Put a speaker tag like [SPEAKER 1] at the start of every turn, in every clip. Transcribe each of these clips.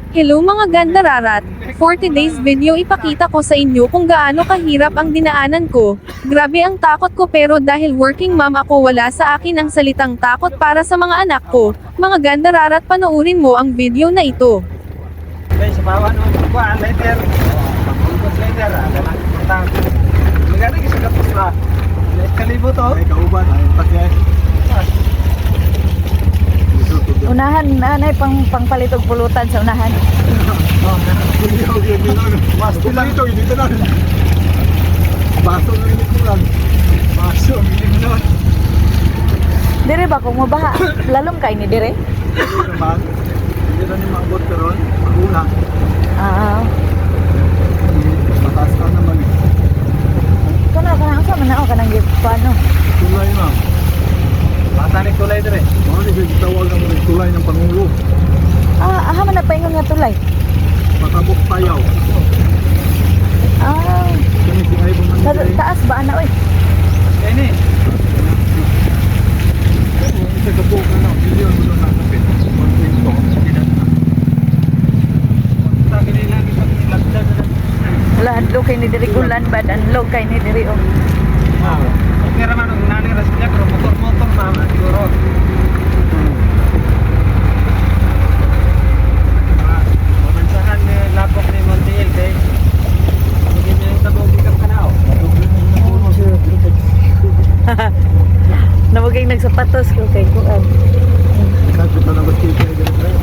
[SPEAKER 1] Hello mga gandararat, for today's video ipakita ko sa inyo kung gaano kahirap ang dinaanan ko. Grabe ang takot ko, pero dahil working mom ako, wala sa akin ang salitang takot para sa mga anak ko. Mga gandararat, panoorin mo ang video na ito.
[SPEAKER 2] Okay, sa bawa no, kuan lighter. Pagungkot lighter, ah, ganang utang. Magani kasi kapos ba? Kalibo to.
[SPEAKER 3] Ay, kauban, ay, pati.
[SPEAKER 4] Unahan, nanay, pang pangpalit og pulutan sa unahan.
[SPEAKER 3] Mas lang ito, dito na. Baso na rin ito lang. Baso, milim na.
[SPEAKER 4] Dire ba kung mabaha, lalom kay ni dire?
[SPEAKER 3] Hindi naman. Hindi na ni maabot karon. Maguna.
[SPEAKER 4] Ah.
[SPEAKER 3] Mataas ka naman.
[SPEAKER 4] Kana kana unsa man nao kanang paano?
[SPEAKER 3] Tulay na.
[SPEAKER 2] Bata ni kulay dire.
[SPEAKER 3] Mga ni siya gitawag ng mga tulay ng Pangulo.
[SPEAKER 4] Ah, aha man napaingon nga tulay.
[SPEAKER 3] Matabok payaw.
[SPEAKER 4] Ah,
[SPEAKER 3] Kani si Ivan man
[SPEAKER 4] ta- taas ba ana oy?
[SPEAKER 2] Kay ni.
[SPEAKER 3] Isa ka buok na, milyon mo na nakapit. 1.2.
[SPEAKER 2] Sa kini lagi pag nilagdag na.
[SPEAKER 4] Wala, hadlok kay ni diri, ulan bad anlog kay ni diri oh.
[SPEAKER 2] Ah. Okay ra man ang nani ra sila pero motor-motor mama siguro. Ah, mamansahan ni lapok ni Montiel kay. Hindi niya yung tabong bigap ka na oh.
[SPEAKER 4] Namugay nagsapatos ko kay kuan.
[SPEAKER 3] Nagpita na ba't kaya ganito tayo?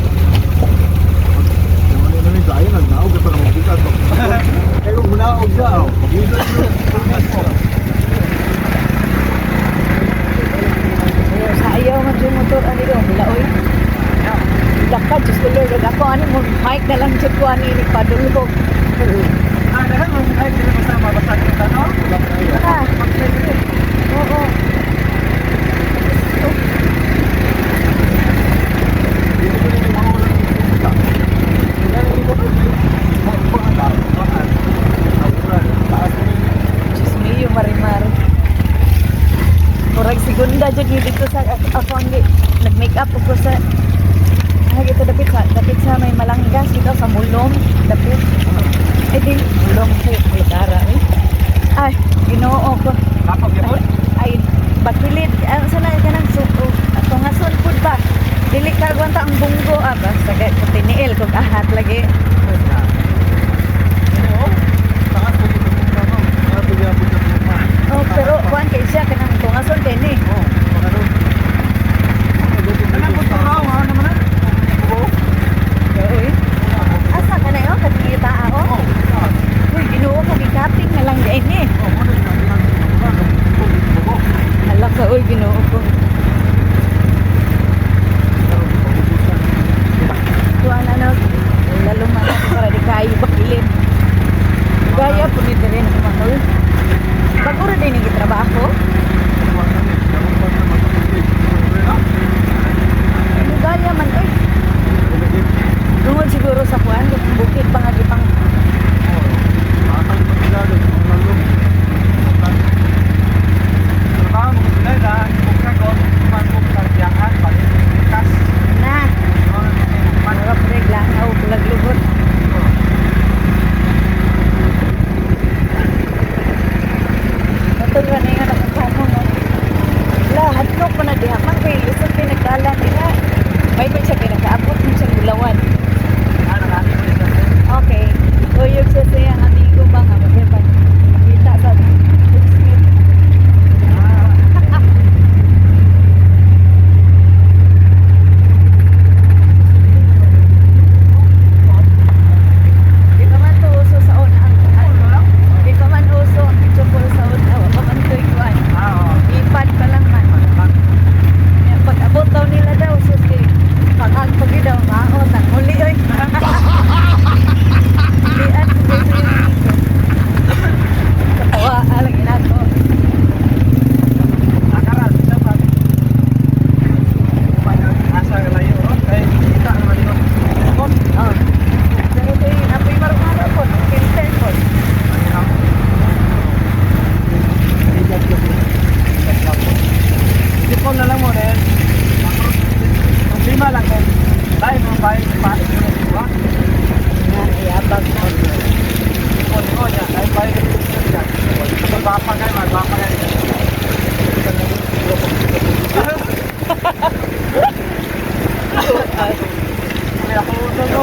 [SPEAKER 3] Ano namin tayo, nagnaog ka pa na magbukat. Kaya kung munaog siya, oh. Mag-iisip mo.
[SPEAKER 4] Sa ayaw man jud motor ani oh, mila oy. Lakad, Diyos ko Lord, ug ako ani mo mic na lang jud ko ani ni padulhog.
[SPEAKER 2] Ah, dahil mo ay dili basta mabasa ka tanong.
[SPEAKER 4] Ah, oo.
[SPEAKER 3] Dito ko rin yung mga walang buka. Taas mo rin.
[SPEAKER 4] Diyos mio, marimar. Murag segunda jud ni dito sa ako ang nag-make up ko sa ah dito dapit sa may malanggas dito sa Mulong dapit. Ay di Mulong sa Kulgara eh. Ay, Ginoo ko.
[SPEAKER 2] Lapok yapon.
[SPEAKER 4] Ay bakilid ang sana kanang suko tungason pud ba. Dili ka gwanta ang bunggo ah basta kay tiniil kog ahat lagi.
[SPEAKER 3] Taas mo rin yung buka mo. Taas mo rin yung buka.
[SPEAKER 4] Oh, pero kuan kay siya kanang tungason kay ni.
[SPEAKER 3] Oo, baka doon.
[SPEAKER 2] Kanang motor raw, ah, naman ah.
[SPEAKER 3] Oo.
[SPEAKER 4] Oy. Asa ka na yo kadiyita oh.
[SPEAKER 3] Oo, taas.
[SPEAKER 4] Uy, Ginoo ko, gikaping na lang diay ni.
[SPEAKER 3] Oo, ano yung ginagawa mo? Buka.
[SPEAKER 4] Hala ka uy, Ginoo ko. Kuan na.
[SPEAKER 2] Ako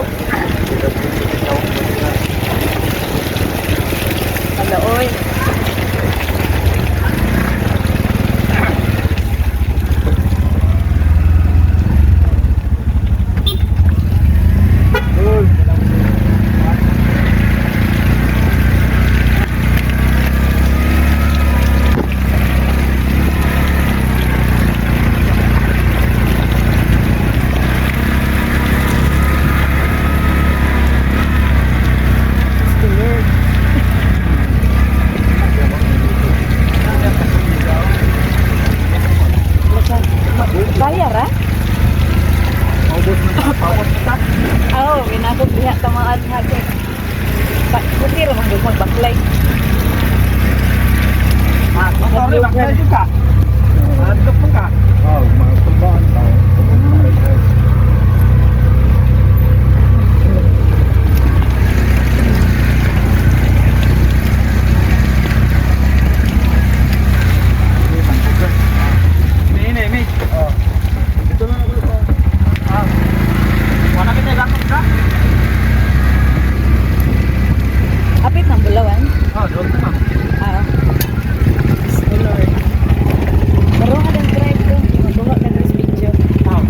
[SPEAKER 4] Hala, oy.
[SPEAKER 3] Uy.
[SPEAKER 4] Diyos ko, Lord. Basta, bayar ah?
[SPEAKER 3] Paubos na. Paubos na.
[SPEAKER 4] Oo, oh, ginakot diha tamaan ha kay. Kuti ra man gud magbaklay.
[SPEAKER 2] Ah, sorry, bakit ka? Adlok mo ka.
[SPEAKER 3] Oh, mga tumbaan tao.
[SPEAKER 2] Ini, ini.
[SPEAKER 3] Oh. Ito na ako pa.
[SPEAKER 2] Ah. Wala kita ilakot ka?
[SPEAKER 4] Apit ng Bulawan.
[SPEAKER 2] Oh, doon na ma'am.
[SPEAKER 4] Ah. Diyos ko, Lord. Baro ka ng drive ko. Mabuha ka ng video.
[SPEAKER 2] Oh.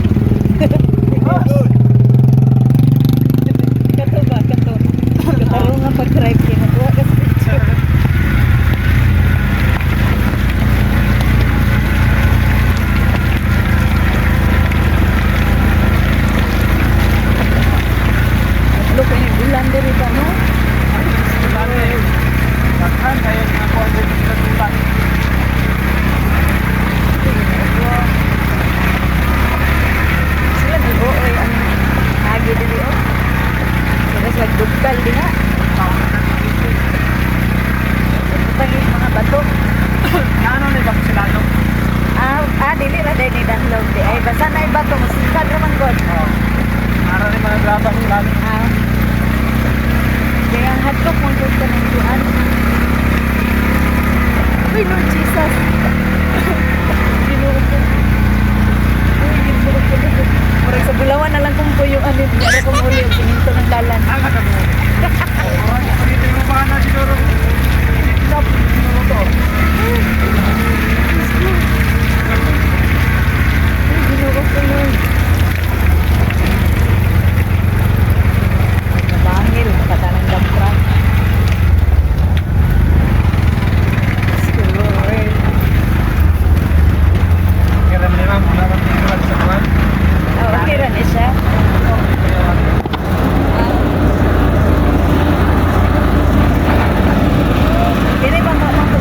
[SPEAKER 4] Kato ba? Kato. Kataro nga pag-drive kay mabuha ka sa video. Look, ay ulan diri ba no?
[SPEAKER 2] Daghan kayo mga kuwan dito sa tulan.
[SPEAKER 4] Sila nag-ooy ang agi diri oh. Sila sa dugkal diha. Pag mga bato.
[SPEAKER 2] Ano ni ba sila no?
[SPEAKER 4] Ah, dili ra day ni danlog di. Ay basta na bato musikan ra man god.
[SPEAKER 2] Oh. Ara ni mga graba sila.
[SPEAKER 4] Ah. Kaya ang hadlok mong gud ka ng kuan. Uy, Lord Jesus. Ginoo ko. Uy, ginoo ko. Murag sa Bulawan na lang kung puyo ano, di na kung uli og kininto ng dalan.
[SPEAKER 2] Ah, kagabi. Oh, dito mo pa na siguro. Stop, siguro to.
[SPEAKER 4] Uy, ginoo ko, Lord. Nabangil, makatanang dump truck. Diyos ko, Lord.
[SPEAKER 2] Kaya naman ni ma'am, wala kang tingnan sa kuwan.
[SPEAKER 4] Ah, okay ra ni siya. Ah. Dili ba mo mo na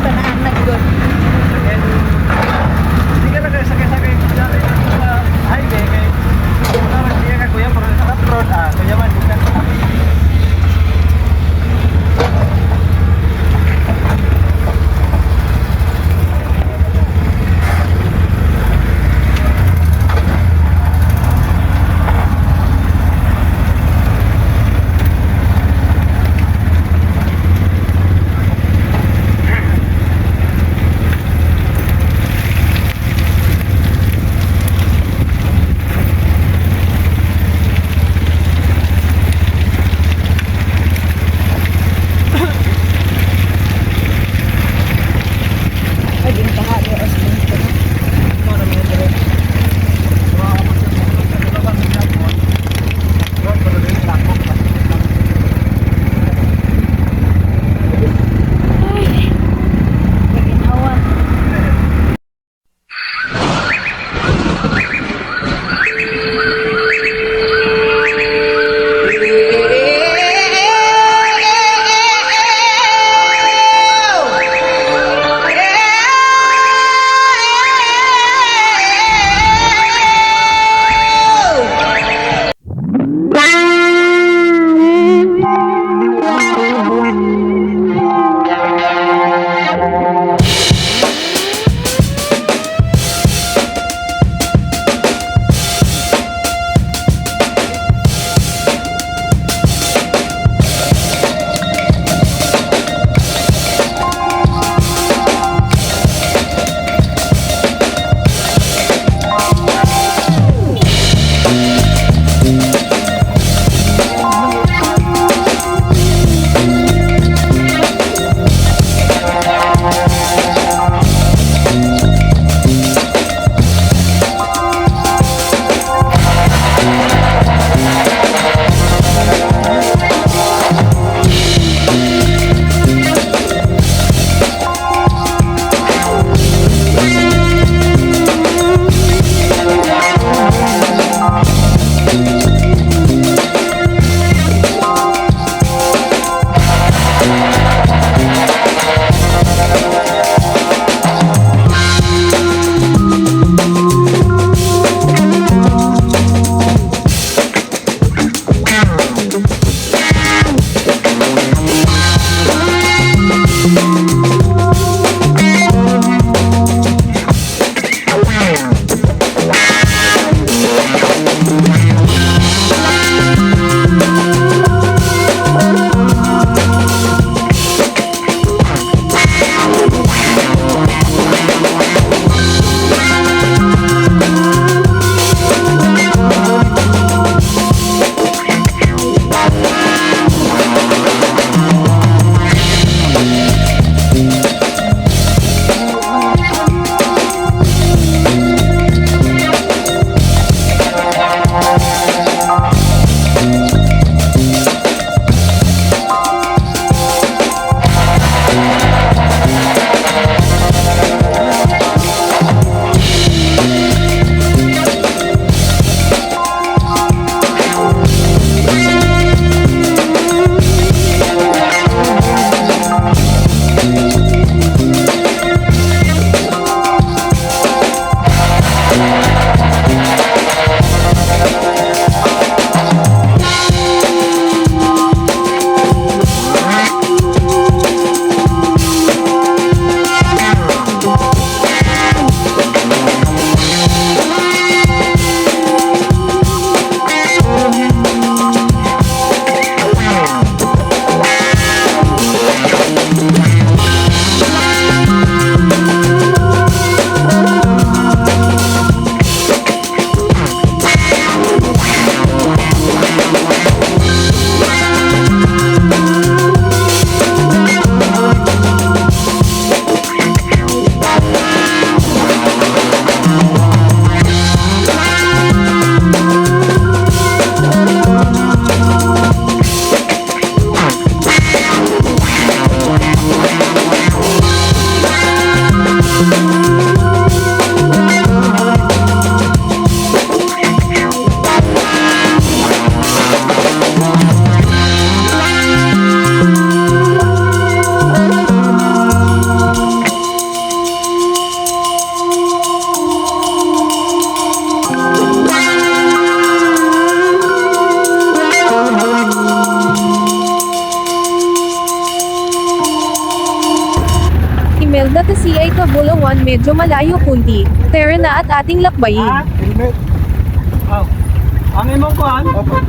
[SPEAKER 1] Borda to CI Cabulawan, medyo malayo kunti. Tara na at ating lakbayin.
[SPEAKER 2] Ha?
[SPEAKER 3] Helmet.
[SPEAKER 2] Oh. Ang imong kuan?
[SPEAKER 3] Opo.